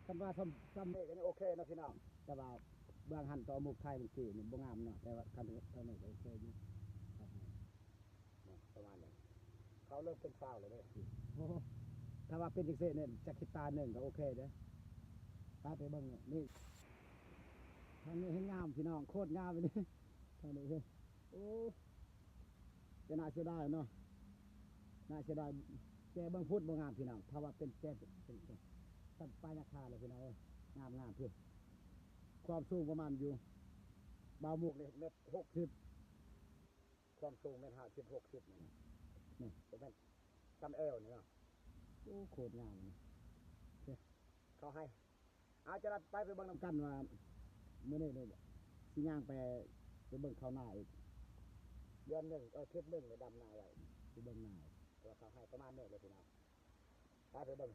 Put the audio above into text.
ຄັນວ່າຊ່ຳ ຊ່ຳນີ້ກໍຍັງໂອເຄເນາະພີ່ນ້ອງ ແຕ່ວ່າເບື້ອງຫັ້ນຕໍ່ໝູກໄທເມື່ອກີ້ນີ້ບໍ່ງາມເນາະ ແຕ່ວ່າຄັນທາງນີ້ກໍໂອເຄຢູ່ ປະມານນີ້ ເຂົາເລີ່ມເປັນຊາວແລ້ວເດ້. ໂອ້ ຖ້າວ່າເປັນຈັ່ງຊີ້ນີ້ຈັກເຮັກຕາໜຶ່ງກໍໂອເຄເດ້. ໄປ ໄປເບິ່ງນີ້ ທາງນີ້ແຮງງາມພີ່ນ້ອງ ໂຄດງາມອີ່ຫຼີ ທາງນີ້ ໂອ້ ແຕ່ໜ້າເສຍດາຍເນາະ ໜ້າເສຍດາຍ ແຈເບິ່ງພຸ້ນບໍ່ງາມພີ່ນ້ອງ ຖ້າວ່າເປັນແຈເປັນ ເປັນ ເປັນ ຕັດປາຍາຄາເລີຍພີ່ນ້ອງເອີຍ ງາມໆ ພີ່ ຄວາມສູງປະມານຢູ່ ບ່າວໝູກນີ້ເມັດຫົກສິບ ຄວາມສູງແມ່ນຫ້າສິບ ຫົກສິບນີ້ນະ ນີ້ບໍ່ແມ່ນຊ່ຳແອວນີ້ເນາະ. ໂອ້ ໂຄດງາມນີ້ ເຂົາໃຫ້ ເອົາ ຈະໄດ້ໄປ ໄປເບິ່ງນຳກັນວ່າ ມື້ນີ້ນີ້ຊິຍ່າງໄປ ໄປເບິ່ງເຂົ້ານາອີກ ເດືອນໜຶ່ງ ເອີ ທິດໜຶ່ງນີ້ດຳນາໄວ້ ໄປເບິ່ງນາ ແຕ່ວ່າເຂົາໃຫ້ປະມານນີ້ເລີຍພີ່ນ້ອງ ໄປ ໄປເບິ່ງ.